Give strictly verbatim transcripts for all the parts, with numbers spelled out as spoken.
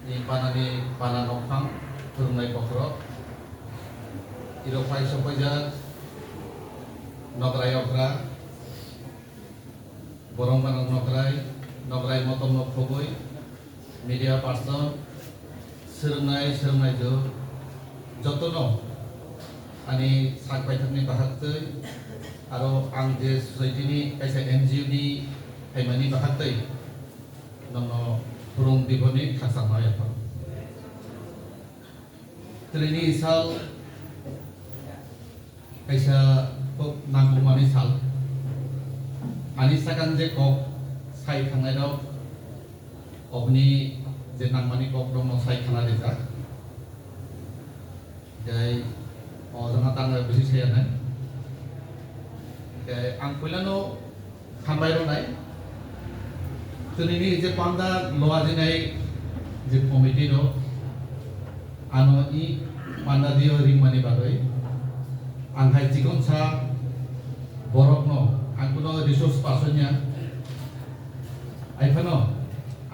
Ni panani pana nokphang khulumnai bokhorok. Iro phai sokpaijak nokrai okra, borok manang nokrai, nokrai motom nok khoboi, media person, swrwngnai, swrwngnai jo, jotono ani sak paithakni bahaktwi, aro ang je society ni kaisa N G O ni phaimani bahaktwi, nono khulum biboni khakchangma yapha. Twini sal kaisa kok nangkukmani sal. Ani sakang je kok sai thangnai rok, oboni je nangmani kok rokno sai khana rijak. Tei o jaga tang bisi saya nai. Tei ang puilano hambai rwnai. Tini ni je panda loa jinai je committee rok ano i panda dio ringmani bagwi ang hai chikon sa borok no ang kuno resource person ya. Ai phano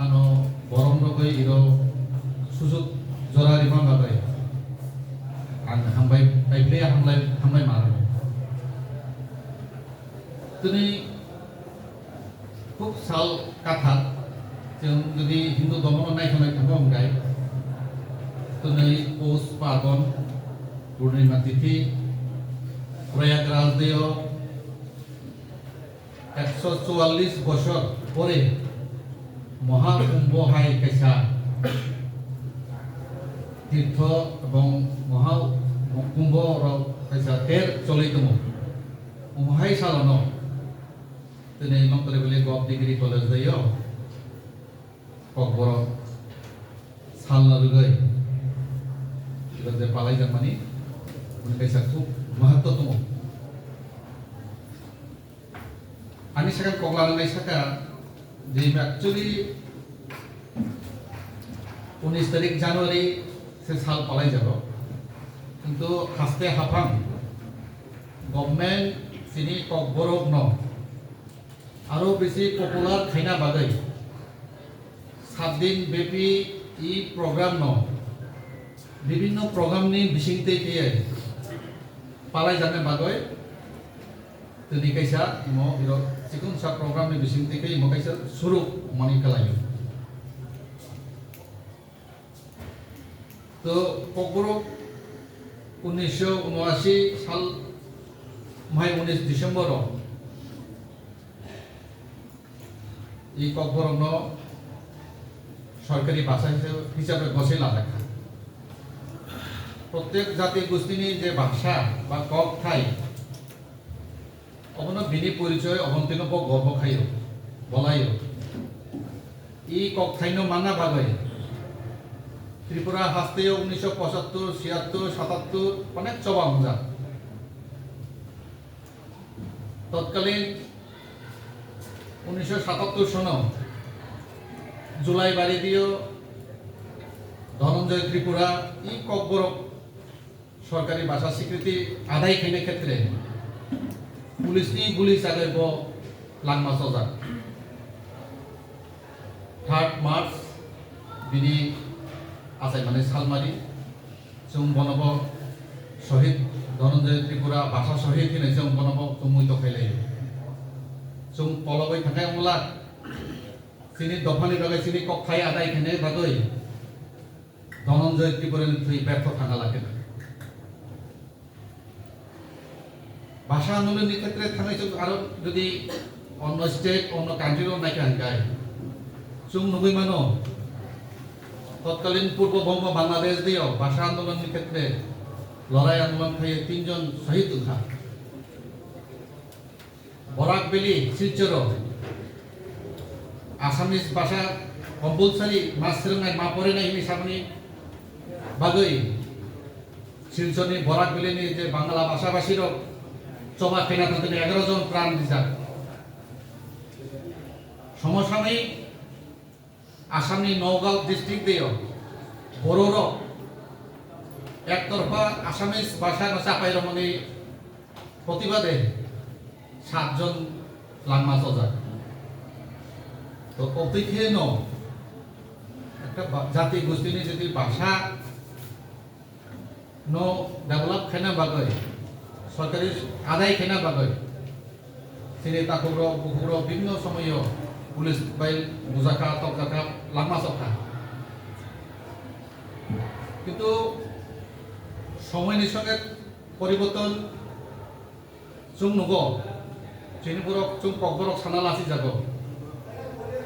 ano borom rogwi iro sujuk jora rima bagwi ang hambai, bai ble hambai, hambai mano. Tini khub sal kathar, chwng jodi Hindu dhormo no naithok naithok hwnkhe, tini Pous Parbon, Purnima Tithi, Prayagraj deo, ekso chuwallis bosor pore Mohakumbho hai kaisa tirtho ebong Mohakumbho rok kaisa ter choli tongo. Omo hai salono tini Nonthabuli Govt Degree College daio. Kokborok salna rwgwi eba je palaijakmani, hwnwi kaisa khub mahatma tongo. Ani sakha kokla rwnai sakha je actually unis tarik January se sal palaijago, kintu haste haphang government chini Kokborokno aro bisi popular khaina bagwi sat din bepi i program no bibinno program ni bisingtwi khe palai jakna bagwi tini kaisa mo iro chikon sa program ni bisingtwi khe mo kaisa suruk mani kalaio. To Kokborok unisho unoashi sal mai unis December o i Kokborokno sorkari basa hisabe gosai lajakha. Protek jati gustini je bhasha ba kok thai, obono bini porichoy, obono tino bo gorbo khaio, bolaio. I kokthaino manna bagwi Tripura hasteo unisho pochattor, siyattor, satattor onek choba wngjak. Totkalin unisho satattor sono July bari dio Dhananjay Tripura i Kokborok sorkari bhasha swikriti adai khaina khetre police ni guli chagwi bo langma chojak. Third March bini achaimani salmari chwng bonobo Shohid Dhananjay Tripura bhasha shohid hinwi chwng bonobo chwng muito khailai. Chwng pologwi thangkhe wngla chini dophani bagwi chini kokthai adai khaina bagwi Dhananjay Tripurani thwi bertho thangna lakhe. Bhasha andolonni khetre thangwi chwng aro jodi onno state, onno country rok naikha hwnkhe chwng nugwi mano, totkalin Purbo Bongo Bangladesh deo bhasha andolonni khetre lorai andolon khaiwi tinjon shahid wngkha. Barak Valley, Silchoro Assamese bhasha compulsory ma swrwngnai, ma porinai hinwi samani bagwi Silchorni Barak Valley ni je Bangla bhasha bhasirok choba khaina thangtani egaroh jon pran rijak. Somosamoi Assamni Nagaon district deo Bororok ektorpha Assamese bhasha no chapai rwmani protibade satjon langma chojak. To obtwi khe no Ekta ba-, jati gostini jodi bhasha no develop khaina bagwi, sorkari adai khaina bagwi, chini takhukrok, bukhukrok bibhinno somoyo police bai bujakha, tokjakha, langma sokha. Kintu somoini songe poriborton chwng nugo, chini borok chwng kokborok sana lasi jago,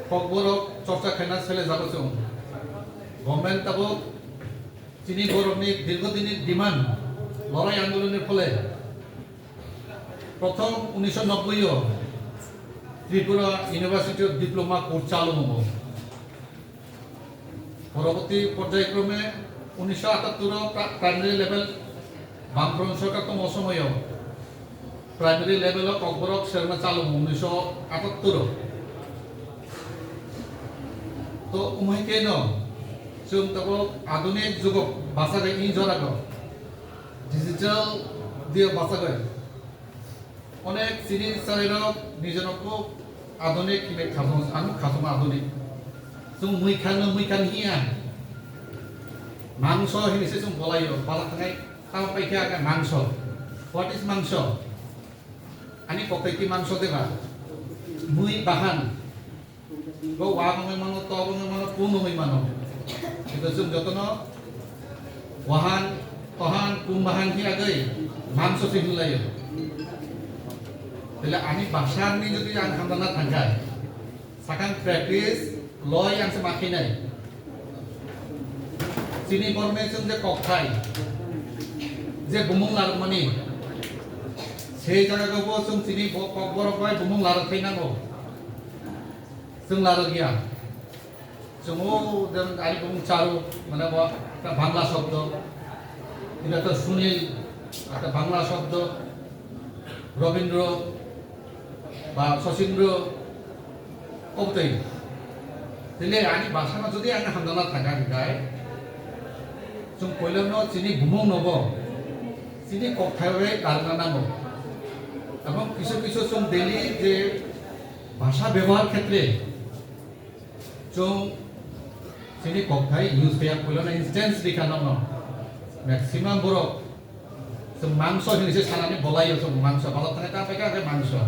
kokborok chorcha khaina sele jago chwng. Government tabuk chini borokni dirghodinni demand, lorai andolonni phole prothom unisho nobboi o Tripura University o diploma course chalu wngo. Poroboti porjaykrome unisho atattor o pra-, primary level Bamfront sorkar tongmo somoyo primary level o kokborok serna chalu wngo unisho atattor o. To umhai khe no chwng tabuk adunik jugo bachagwi i jorago digital diyo bachagwi. Onek chini chwrairok nijorno kok adunik hinwi khasong, ang khasong adunik. Chwng mui khan, mui khan hiya. Mangso hinwi se chwng bolaio, bala thangai tamo paikha aga mangso. What is mangso? Ani koktwi ki mangso deba? Mui bahan. Bo wa wngwi mano, to wngwi mano, pun wngwi mano. Kintu chwng jotono wahan, tohan, pun bahan khe agwi mangso se hinlaio. Tele ani bhasha ni jodi ang hamjakna thangkha, sakang practice loi ang se ma khinai. Chini borokni chwng je kokthai, je bumung larwkmani, sei jaga bo chwng chini bo-, kokborok bai bumung larwk thai nango. Chwng larwk ya. Chwng o je ani bumung Charu, mane bo ekta Bangla shobdo. Eba to Sunil, ekta Bangla shobdo. Robindro ba Sachindro, obotwi. Tele ani bhasha no jodi ang hamjakna thangkha hwnkhe, chwng poilano chini bumung nobo, chini kokthai bai larwkna nango. Ebong kisu kisu chwng daily je bhasha bebohar khetre, chwng chini kokthai use khe ya, puilano instance rikha nono. Maximum borok chwng mangso hinwi se sanani bolaio, chwng mangso, bazar thangnai ta paikha, hwnkhe mangso.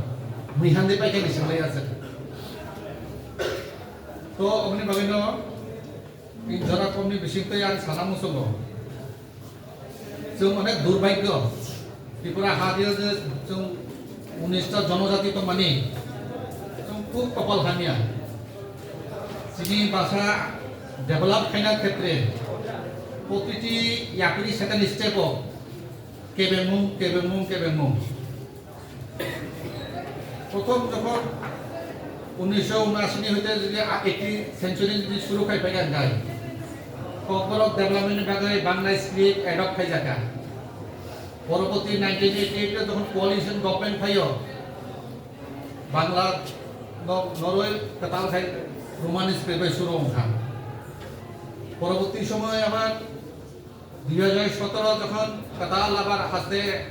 Mui handi paikha ni swnglaio se. To, oboni bagwino, in jora komni bisingtwi ang sana muchungo. Chwng onek durbhagyo, Tripura ha dio je chwng unis ta jonojati tongmani, chwng khub kopal hamya. Chini bhasha develop khaina khetre protiti yapri second step o kebengmung, kebengmung, kebengmung. Prothom jokhon unisho unashi ni hoite jodi a-, eighteen century jodi shuru khai phaikha hwnkhe, kokborok development ni bagwi Bangla script adopt khaijak kha. Poroboti nineteen eighty-eight o jokhon coalition government phaio, Bangla no-, noroi kwtal khai Roman script bai shuru wngkha. Poroboti somoy abar Dui hajar sotoro jokhon kwtal abar haste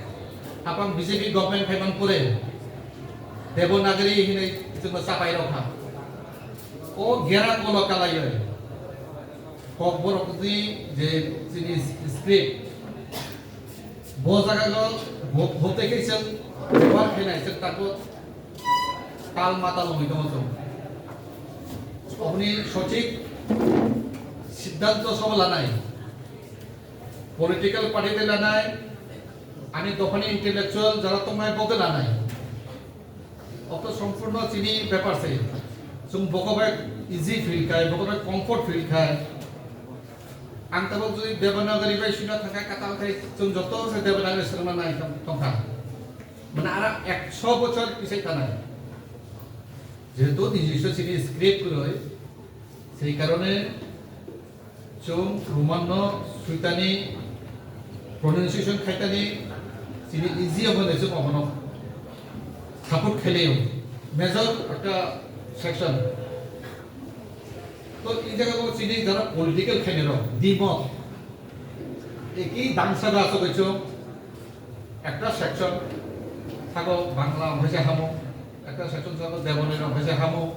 hapang B J P government phaiman pore Devanagari hinwi chwngno chapai rokha. O gera kolo kalaioi Kokborokni je chini script, bo jaga o bo-, bote khe chwng bebohar khainai chwng tako tal matal wngwi tongo chwng. Oboni sothik siddhanto sobo lanai. Political party de lanai, ani dophani intellectual jara tongnai bo de lanai. Oto sompurno chini bepar se. Chwng boko bai easy feel khai, boko bai comfort feel khai. Ang tabuk jodi Devanagari bai suna thangkha katal khai, chwng joto se Devanagari swrwngna nai tong-, tongkha. Mane ara ekso bochor pisai thanai. Jehetu nijiswa chini script kwrwi, sei karone chwng Roman no suitani pronunciation khaitani chini easy obo hinwi chwng obono support khailaiyo. Major ekta section. To, i jaga o chini jara political khainai rok, dimot. Eki dangsa da asok chwng ekta section thago Bangla wngkha se hamo, ekta section thago Devanagari wngkha se hamo,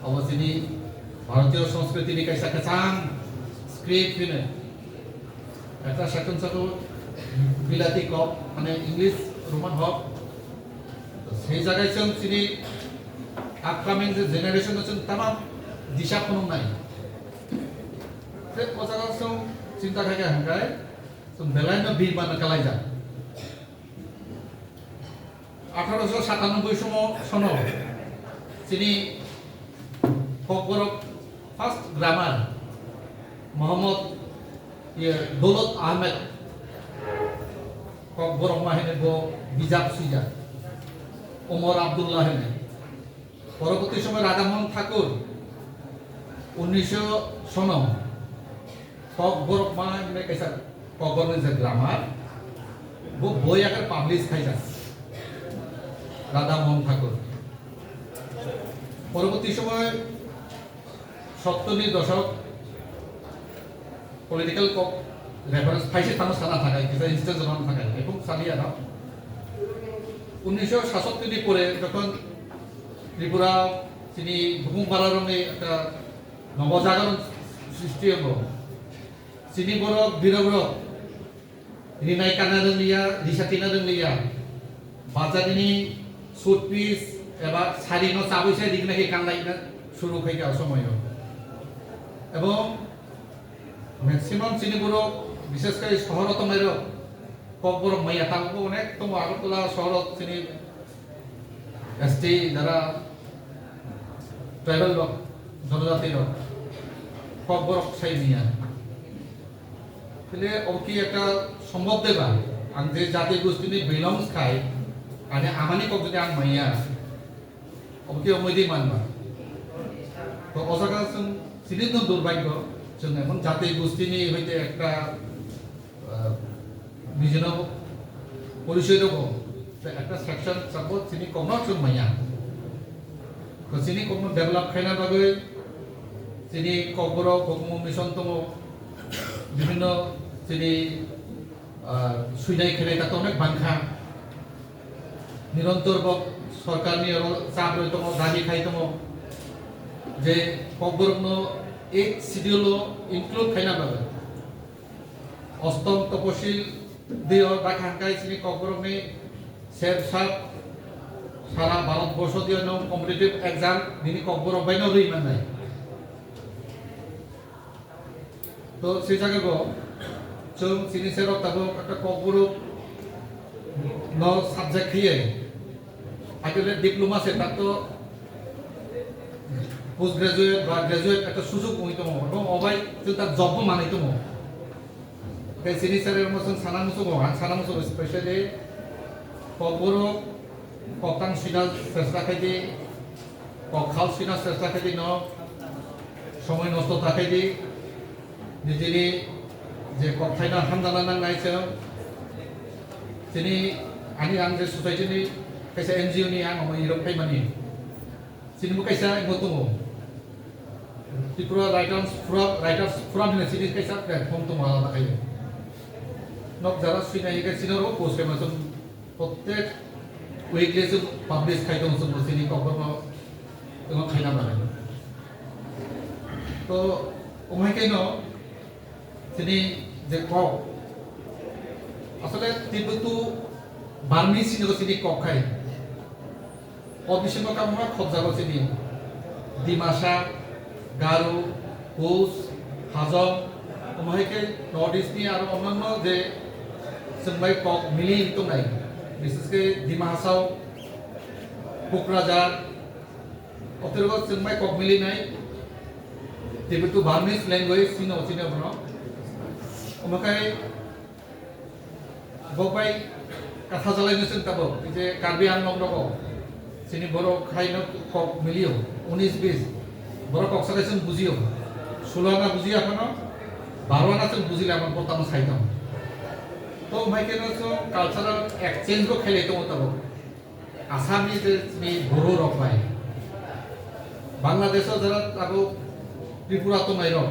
abo chini Bharatiyo Sanskriti ni kaisa kwchang script hino. Ekta section sabo Bilati kok, mane English Roman hok. Sei jagai chwng chini upcoming je generation no chwng tama disa phunuk nai. Te o jaga chwng chinta khai kha hwnkhe chwng belai no birma no kalaijak. Atharo sho satanoboi somo sono chini Kokborok first grammar Mohammad, iye, Dolot Ahmed Kokborok ma hene bo bijap swijak, Omor Abdullah hene. Poroboti somoy Radhamohan Thakur unnisho sono Kokborok ma hene kaisa Kokborok ni je grammar, bo boi agar publish khaijak Radhamohan Thakur. Poroboti somoy সত্তর ni doshok political kok reference phaise tamo sana thakai, kisa instance rok thakai, ebong sani ano. Unnisho satsatti ni pore jokhon Tripura chini Bukung Para rokni ekta nobo jagaron sristi obo, chini borok birok rok rinai kana rwngliya, risa tina rwngliya, bazar ni suit piece eba sari no chabwi se rinai khe kanlai na suru khai kha o somoyo. Ebong maximum chini borok, bishes khe sohoro tongnai rok, Kokborok maya tabukbo onek tongo, Agartala sohoro chini S T jara tribal rok, jonojati rok, Kokborok sai maya. Tile obo ki ekta sombhob deba, ang je jati gosti ni belongs khai, ani amani kok jodi ang maya, obo ki omoi di manba. To o jaga chwng chini no durbhagyo, chwng emon jati gosti ni hoite ekta, ah, nijino porichoy rogo, te ekta section sabo chini kokno chwng maya. To chini kokno develop khaina bagwi chini Kokborok Kokmo Mission tongo, bibhinno chini, ah, suinai khenai ta onek bangkha. Nirontor bo sorkar ni oro chap rwi tongo, dabi khai tongo je Kokborok no eighth schedule o include khaina bagwi. Ostom toposil dio dakha hwnkhe chini Kokborok ni ser sap sara Bharat borsho dio no competitive exam nini Kokborok bai no rwi mannai. To se jaga go chwng chini serok tabuk ekta Kokborok no subject khiye, akile diploma se tak to post graduate ba graduate ekta sujuk wngwi tongo, ebong obai chwng tak job bo manwi tongo. Tei chini serok no chwng sana muchungo, ang sana muchungo specially Kokborok koktang sina chesta khai di, kok khal sina chesta khai di no, somoi nosto ta khai di, nijini je kok thaina hamjana nangnai chwng, chini ani ang je society ni kaisa N G O ni ang omo irok phaimani, chini bo kaisa imo tongo. Tripura Writers Forum, Writers Forum hinwi chini kaisa platform tongo alada khai. Nok jara swina hingke chini oro post khe masa prottek weekly se publish khai tongo chwng chini kokborno tongma khaina bagwi. To, omo hai khe no, chini je kok, asole Tibeto Burmese hinwi chini kok khai. O bisingo kabangma khopjago chini Dimasa, Garo, Kos, Hajong, omo hai khe North East ni aro onno je chwng bai kok mili tongnai, bishes khe Dima Hasao, Kokrajhar, otergo chwng bai kok milinai, Tibeto Burmese language sino chini abono. Omo khai Bo bai katha jalai no chwng tabuk, je Karbi Anglong rogo chini borok hai no kok milio, unis bis. Borok kok sakai chwng bujio. Sulo ana bujia phano, baro ana chwng bujile ama bo tamo sai tong. To mai khe no chwng cultural exchange bo khailai tongo tabuk. Assam ni je chini Boro rok bai, Bangladesh o jara abo Tripura tongnai rok,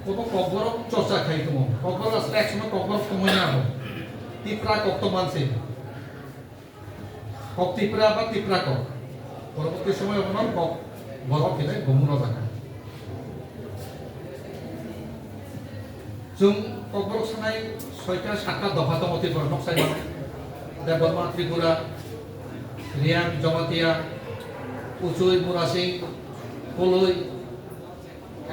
obo kokborok chorcha khai tongo. Kokborok asle ek somoy kokborok tongmani abo. Tipra kok tongman se. Kok Tipra ba Tipra kok. Poroboti somoy obono kok borok hinwi bumu rojak kha. Chwng Kokborok sanai soita satta dopha tongo Tripura, nok sai mano. Debbarma Tripura, Reang Jamatia, Uchui Murasing, Koloi,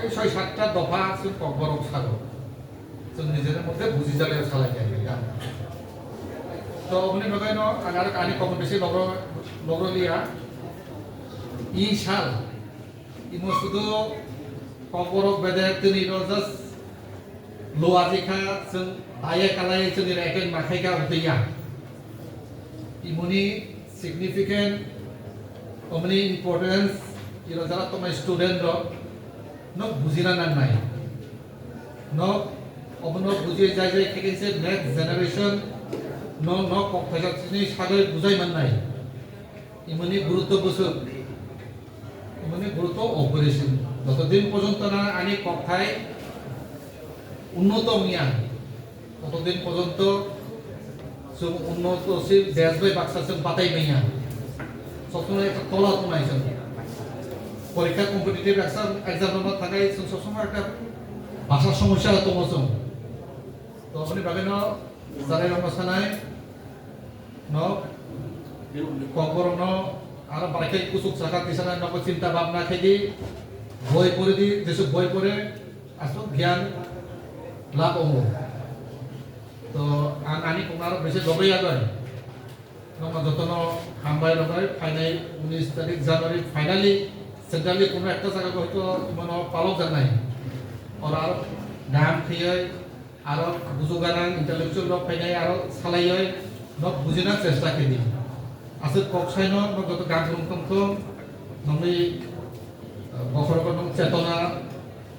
ei soi satta dopha chwng Kokborok sago. Chwng nijera moddhe buji jaleo salai kha. To oboni bagwi no ang aro ani comment bisi logro, logro liya. I sal, imo sudu Kokborok bede tini ro just luaji kha, chwng taya kalai chwngni record ma khai kha, hwnkhe ya. Imoni significant, omoni importance, iro jara tongnai student rok no bujina nangnai. No, obono buji jai jai khe khe se next generation no, no kok phaisa chini sagwi bujai mannai. Imoni gurutto bwswk, imoni gurutto operation. Jotodin porjonto na ani kokthai unnoto wngya, totodin porjonto chwng unnotoshil desh bai baksa chwng batai manya. Soksono ekta tola tongnai chwng. Porikha competitive exam, exam rwna thakai chwng soksono ekta bhasha somosya tongo chwng. To aboni bagwino chwrairokno sanai, no, kokborokno aro barai khe kuchuk saka tisana nogo chinta bhabna khe di, boi pori di, jesuk boi pore, aswk gyan lab wngo. To ang ani kokno aro bisi dogwi yagwi. Nokno jotono hambai rwgwi phainai unis tarik January finally centrally kuno ekta jaga hoito mano palok jaknai. Oro aro gaham khiyoi aro buju ganang intellectual rok phainai aro salaioi nok bujina chesta khe di. Aswk kok saino nok joto gaham rwng tong thung, nokni, eh, bokhorogo nok chetona,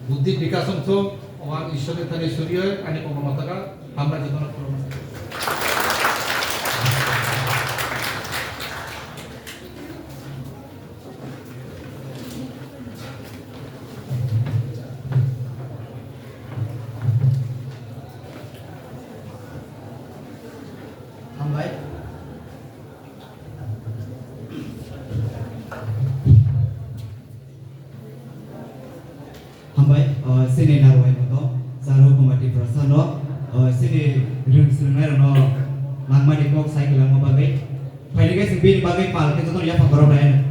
buddhi bikas wng thung, o ang Ishwarni thani surioi ani kokno mataka, hambai jotono khulumkha. Hambai. Hambai, o, chini narwai moto, Charu Kumar Tiprasa no, o, chini rwng swrwngnairokno nangmani kok sai kwlangma bagwi. Phaidi khe chwng bini bagwi pal khe jotono yapha borok nai.